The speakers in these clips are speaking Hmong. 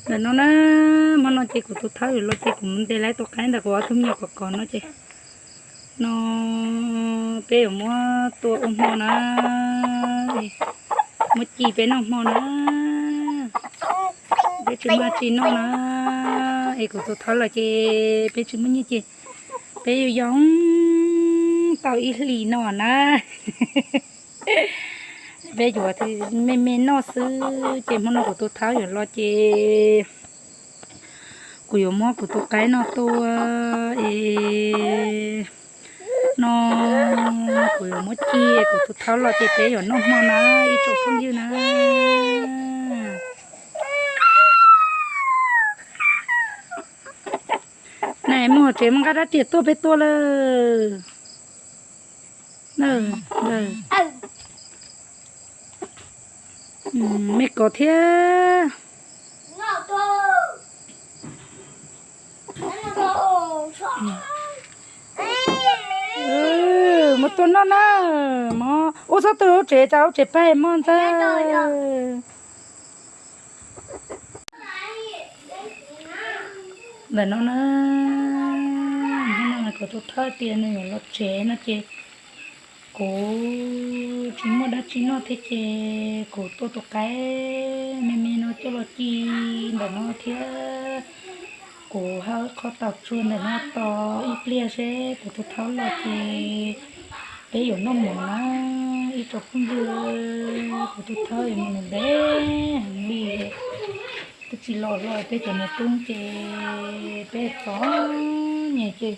Ntawm no na, hmo no ces kuv tus thawj yuav los ces kuv mus ntes lawv tus qaib ntawm kuv ob tug me nyuam kov kov no ces no peb yuav muab tua ua hmo na, muab ci peb noj hmo na. Peb tsis muaj tsi noj na, es kuv tus thawj los ces peb tsis muaj nyiaj ces peb yuav yog tau ib hlis no na. Peb yuav me me noj xwb ces hmo no kuv tus thawj yuav los ces kuv yuav muab kuv tus qaib no tua es no kuv yuav muab ci, kuv tus thawj los ces peb yuav noj hmo na ib tsoom phooj ywg na. Na mus hauv tsev mus nqa rab riam tuaj peb tua lawm. Me kov thiab. Mus tua noj na. Mog ub, txhob tw lub tsev, tsam lub tsev pag mog ntxawg. Ntawm no na, kuv tus thawj tias nws yuav los tsev no ces kuv tsis muaj dab tsi noj thiab ces kuv tua tus qaib me me no coj los ci ntawm no thiab. Kuv hau ib qho taum tsuag ntawm no tos ib pliag seb kuv tus thawj los ces peb yuav noj mov na ib tsoom phooj ywg. Kuv tus thawj yuav mus ntev heev li, twb tsis los hlo peb cov niam tub ces peb txom nyem ces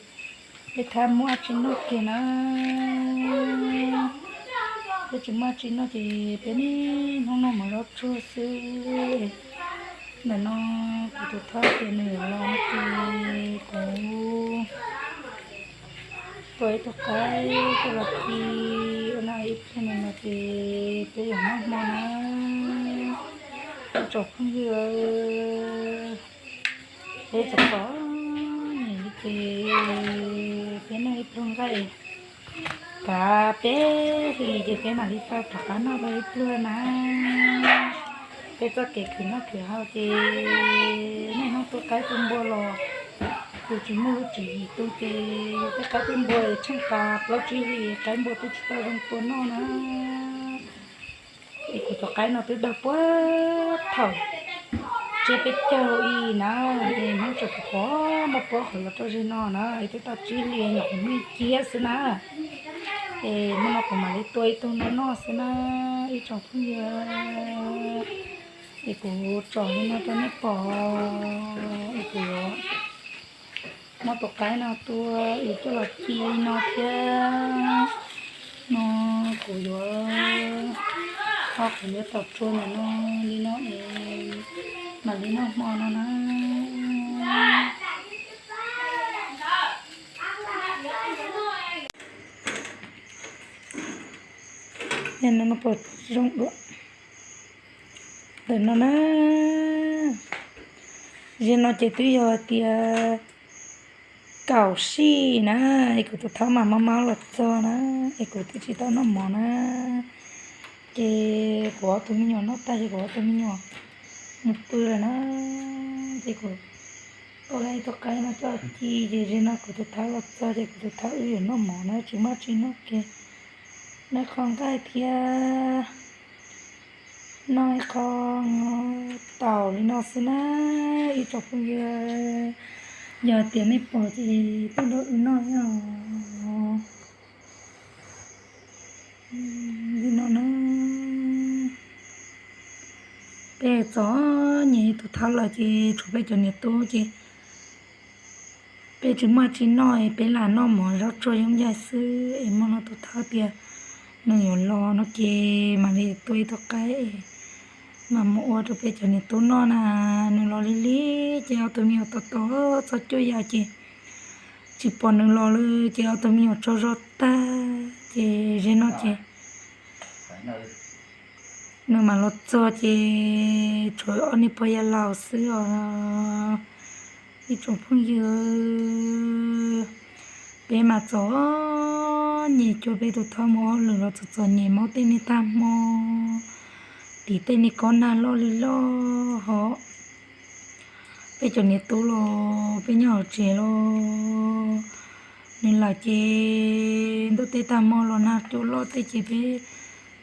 peb thab muab tsis noj kiag na. Peb tsis muaj tsis noj ces peb niaj hnub noj mov loj tsuag xwb. Ntawm no kuv tus thawj tias nws yuav los no ces kuv tua ib tug qaib coj los ci ua no ib pliag no ces peb yuav noj hmo na ib tsoom phooj ywg. Peb txom txom nyem li ces peb noj ib pluag nqaij, kav peb hlis ces peb mam li tau rov qab noj dua ib pluag na. Peb txoj kev khwv noj khwv haus ces niaj hnub tua qaib tua npua los yus tsis muaj lub tswv yim tu ces yus tej qaib tej npua tsheej tas plaub tsib hlis qaib npua twb tsis tau zoo tua noj na. Es kuv cov qaib no twb dawg puag thaum tsiab peb caug i na, es hnub tseem pom pom muaj pob qhov los rau zeg no na, es twb tau tsib hlis nyuam qhuav me ciab xwb na. Es hnub no kuv mam li tua ib tug no noj xwb na ib tsoom phooj ywg. Es kuv tsom li no rau nej pom, es kuv yuav muab tus qaib no tua es coj los ci li no thiab. No kuv yuav ho kuv yuav tom tsua ntawm no li no es mam li noj hmo no na. Ntawm no na, ze no ces twb yog hais tias kaum sij na, es kuv tus thaub mas mob mob los txog na, es kuv twb tsis tau noj mov na, ces kuv ob tug me nyuam noj tag ces kuv ob tug me nyuam mus pw lawm na, ces kuv tua ib tug qaib no coj ci ces ze no kuv tus thaub los txog ces kuv tus thaub wb yuav noj mov na, tsis muaj tsis noj ces noj qho nqaij thiab noj ib qho taum li no xwb na ib tsoom phooj ywg. Yog tias nej pom ces tuaj nrog wb noj os. Li no na, peb txom nyem tus thaub lawm ces tshuav peb cov niam tub ces peb tsis muaj tsis noj es peb lam noj mov zaub tsuag yooj yim xwb es hmo no tus thaub tias nws yuav los no ces mam li tua ib tug qaib es mam mus ua rau peb cov niam tub noj na. Nws los lig lig ces ob tug me nyuam tos tos txog cuaj yam ces tsis pom nws los li ces ob tug me nyuam tsaug zog tag ces ze no ces nws mam los txog ces tshuav ob niag pog yawg laus xwb os. Ib tsoom phooj ywg, peb mas txom nyem cuag peb tus thaub mus hauj lwm los txom txom nyem, maub tej niag tag hmo, tiv tej niag kob nag loj li loj hos Peb cov niam tub los peb nyob hauv tsev los nws lawm ces ntuj teb tag hmo los nag cua loj tej ces peb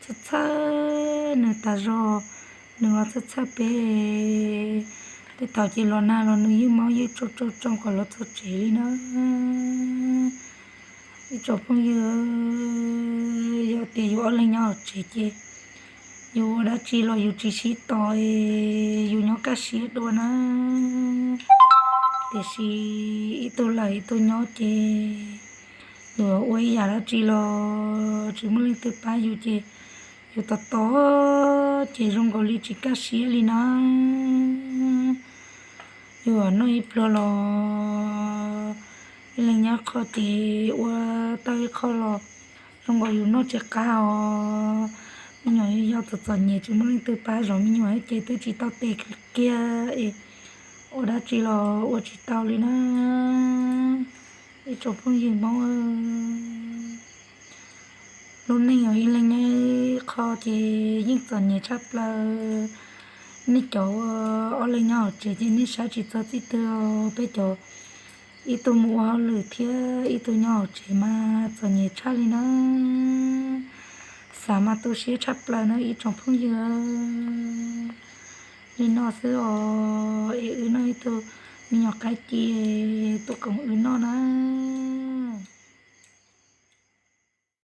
txhawj txhawj nws tas zog, nws los txhawj txhawj peb. Tej thaum ces los nag los nws yeej maub yeej tsoo tsoo tsoo kom los txog tsev li na. Ib tsoom phooj ywg, yog tias yus ob leeg nyob hauv tsev ces yus ua dab tsi los yus tsis sib tos, yus nyob kaj siab dua na. Tiam sis ib tug lawm ib tug nyob ces yus ua ib yam dab tsi los tsis muaj leej twg pab yus ces yus tos tos ces zoo nkaus li tsis kaj siab li na. Yus noj ib pluag los ib leeg nyob qho ces ua tau ib qho los zoo nkaus yus noj tsis qab os. Me nyuam yau txom txom nyem tsis muaj leej twg pab zov me nyuam ces twb tsis tau tes kiag es ua dab tsi los ua tsis tau li na. Ib tsoom phooj ywg Hmoob, lub neej yog ib leeg nyob qho ces yeej txom nyem tshaj plaws. Nej cov ob leeg nyob hauv tsev ces nej saib tsis txog txij twg, peb cov ib tug mus ua hauj lwm thiab ib tug nyob hauv tsev mas txom nyem tshaj li na. Xav mas tu siab tshaj plaws na ib tsoom phooj ywg. Li no xwb os, es wb noj ib tug me nyuam qaib ci tuaj koom wb noj na.